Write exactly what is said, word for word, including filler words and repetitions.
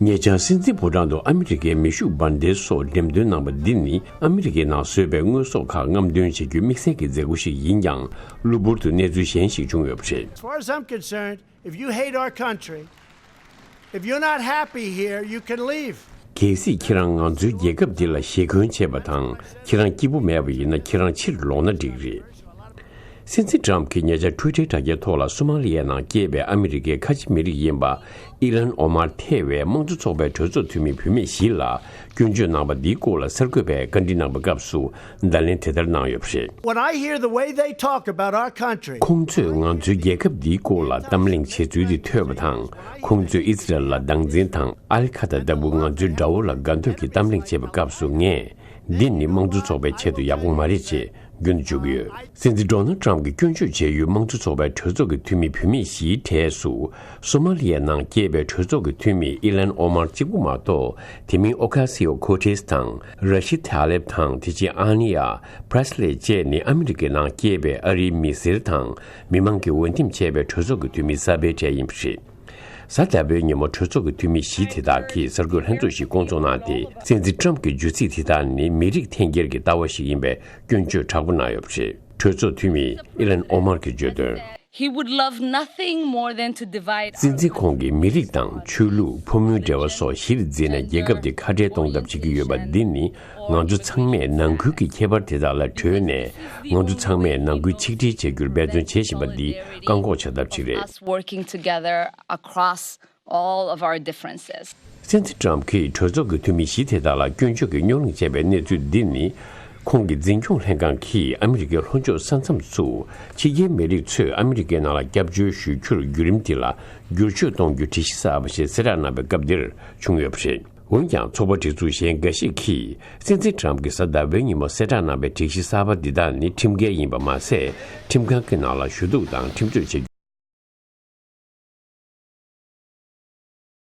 ཉེ་ཆར་སྲིད་འཛིན་ཕོ་བྲང་དུ་ཨ་མི་རི་ཀའི་མེ་ཤུགས་འབར་མདེལ་སོགས་འགྲེམས་སྟོན་གནང་པ་འདི་ནི་ཨ་མི་རི་ཀའི་ནང་བཟོས་པའི་དངོས་ཟོག་ཁག་རྔམ་སྟོན་བྱེད་རྒྱུའི་དམིགས་བསལ་གྱི་མཛད་སྒོ་ཞིག་ཡིན་ཀྱང་། གློ་བུར་དུ་གནས་ཚུལ་གཞན་ཞིག་བྱུང་ཡོད་པ་རེད། As far as I'm concerned, if you hate our country, if you're not happy here, you can leave. གལ་སྲིད་ཁྱེད་རང་ང་ཚོའི་རྒྱལ་ཁབ་འདི་ལ་ཞེ་འཁོན་བྱས་པ་དང་། ཁྱེད་རང་སྐྱིད་པོ་མེད་པ་ཡིན་ན་ཁྱེད་རང་ཕྱིར་ལོག་ན་འགྲིག་རེད། སྲིད་འཛིན་ཊམ་གྱིས་ཉེ་ཆར་ཊུའི་ཊར་དྲ་རྒྱའི་ཐོག་ལ་སོ་མ་ལི་ཡའི་ནང་སྐྱེས་པའི་ཨ་མི་རི་ཀའི་ཁ་ཆེ་མི་རིགས་ཡིན་པ་ཨི་ལན་ཨོ་མར་ཐེ་བའི་དམངས་གཙོ་ཚོགས་པའི་གྲོས་ཚོགས་འཐུས་མི་བུད་མེད་བཞི་ལ་སྐྱོན་བརྗོད་གནང་པ་འདིའི་སྐོར་ལ་གསར་འགོད་པས་བཀའ་འདྲི་གནང་པའི་སྐབས་སུ་བརྡ་ལན་དེ་ལྟར་གནང་ཡོད་པ་རེད། When I hear the way they talk about our country, ཁོང་ཚོས་ང་ཚོའི་རྒྱལ་ཁབ་འདིའི་སྐོར་ལ་གཏམ་གླེང་བྱེད་ཚུལ་འདི་ཐོས་པ་དང་། ཁོང་ཚོས་ཨི་ཛི་རལ་ལ་སྡང་འཛིན་དང་ཨལ་ཁ་ད་ལྟ་བུ་ང་ཚོའི་དགྲ་བོ་ལ་དགའ་འདོད་ཀྱི་གཏམ་གླེང་བྱེད་པའི་སྐབས་སུ། ངས་འདི་ནི་དམངས་གཙོ་ཚོགས་པའི་ཆེད་དུ་ཡག་པོ་མ་རེད་ཅེས་རྒྱུན་དུ་བརྗོད་ཀྱི་ཡོད། སྲིད་འཛིན་ཌོ་ནལ་ཊམ་གྱིས་སྐྱོན་བརྗོད་བྱས་ཡུལ་དམངས་གཙོ་ཚོགས་པའི་གྲོས་ཚོགས་ཀྱི་འཐུས་མི་བུད་མེད་བཞིའི་གྲས་སུ། སོ་མ་ལི་ཡའི་ནང་སྐྱེས་པའི་གྲོས་ཚོགས་ཀྱི་འཐུས་མི་ཨི་ལན་ཨོ་མར་གཅིག་པུ་མ་གཏོགས། དེ་མིན་ཨོ་ཁ་སི་ཨོ་ཁོ་ཏེས་དང་། ར་ཤི་ཐ་ལེབ་དང་། དེ་བཞིན་ཨ་ནི་ཡ་པྲེ་སི་ལེ་བཅས་ནི་ཨ་མི་རི་ཀའི་ནང་སྐྱེས་པའི་ཨ་རིའི་མི་སེར་དང་། མི་མང་གིས་འོས་འདེམས་བྱས་པའི་གྲོས་ཚོགས་ཀྱི་འཐུས་མི་གསར་པའི་གྲས་ཡིན་པ་རེད། གཟའ་ཟླ་བའི་ཉིན་མོ་གྲོས་ཚོགས་ཀྱི་འཐུས་མི་བཞི་དེ་དག་གིས་གསར་འགོད་ལྷན་ཚོགས་ཤིག་བསྐོང་ཚོགས་གནང་སྟེ། སྲིད་འཛིན་ཊམ་གྱི་བརྗོད་ཚིག་དེ་དག་ནི་མི་རིགས་འཐེན་འཁྱེར་གྱི་ལྟ་བ་ཞིག་ཡིན་པའི་སྐྱོན་བརྗོད་དྲག་པོ་གནང་ཡོད་པ་རེད། གྲོས་ཚོགས་འཐུས་མི་ཨི་ལན་ཨོ་མར་གྱིས་བརྗོད་དོན། He would love nothing more than to divide us. སྲིད་འཛིན་ཁོང་གིས་མི་རིགས་དང་ཆོས་ལུགས། ཕོ་མོའི་འབྲེལ་བ་སོགས་གཞིར་འཛིན་ནས་རྒྱལ་ཁབ་འདི་ཁ་བྲལ་གཏོང་ཐབས་བྱེད་ཀྱི་ཡོད་པ་འདི་ནི། ང་ཚོ་ཚང་མས་ནང་ཁུལ་གྱི་ཁྱད་པར་དེ་དག་ལ་གྲོལ་ནས། ང་ཚོ་ཚང་མས་ནང་ཁུལ་ཆིག་སྒྲིལ་བྱ་རྒྱུར་འབད་བརྩོན་བྱེད་བཞིན་པ་འདི་བཀག་འགོག་བྱ་ཐབས་ཅིག་རེད། Us working together across all of our differences. སྲིད་འཛིན་ཊམ་གྱིས་གྲོས་ཚོགས་ཀྱི་འཐུས་མི་བཞི་དེ་དག་ལ་སྐྱོན་བརྗོད་ཀྱི་སྨྱོ་ལངས་བྱས་པའི་གནས་ཚུལ་འདི་ནི། ཁོང་གི་འཛིན་སྐྱོང་ལྷན་ཁང་གིས་ཨ་མི་རི་ཀའི་ལྷོ་ཕྱོགས་ས་མཚམས་སུ་ཕྱི་རྒྱལ་མི་རིགས་ཚོས་ཨ་མི་རི་ཀའི་ནང་ལ་སྐྱབས་བཅོལ་ཞུ་རྒྱུར་བརྒྱུད་རིམ་དེ་ལ་བསྒྱུར་བཅོས་གཏོང་རྒྱུ་སྒྲིག་གཞི་གསར་པ་ཞིག་གསལ་བསྒྲགས་གནང་བའི་སྐབས་འདིར་བྱུང་ཡོད་པ་རེད། འོན་ཀྱང་། ཚོགས་པ་སྒྲིག་འཛུགས་གཞན་འགའ་ཞིག་གིས། སྲིད་འཛིན་ཊམ་གྱིས་གཟའ་ཟླ་བའི་ཉིན་མོ་གསལ་བསྒྲགས་གནང་པའི་སྒྲིག་གཞི་གསར་པ་འདི་དག་ནི་ཁྲིམས་འགལ་ཡིན་པ་མ་ཟད། ཁྲིམས་ཁང་གི་ནང་ལ་ཞུ་གཏུག་དང་ཁྲིམས་གཅོད་བྱེད་རྒྱུ།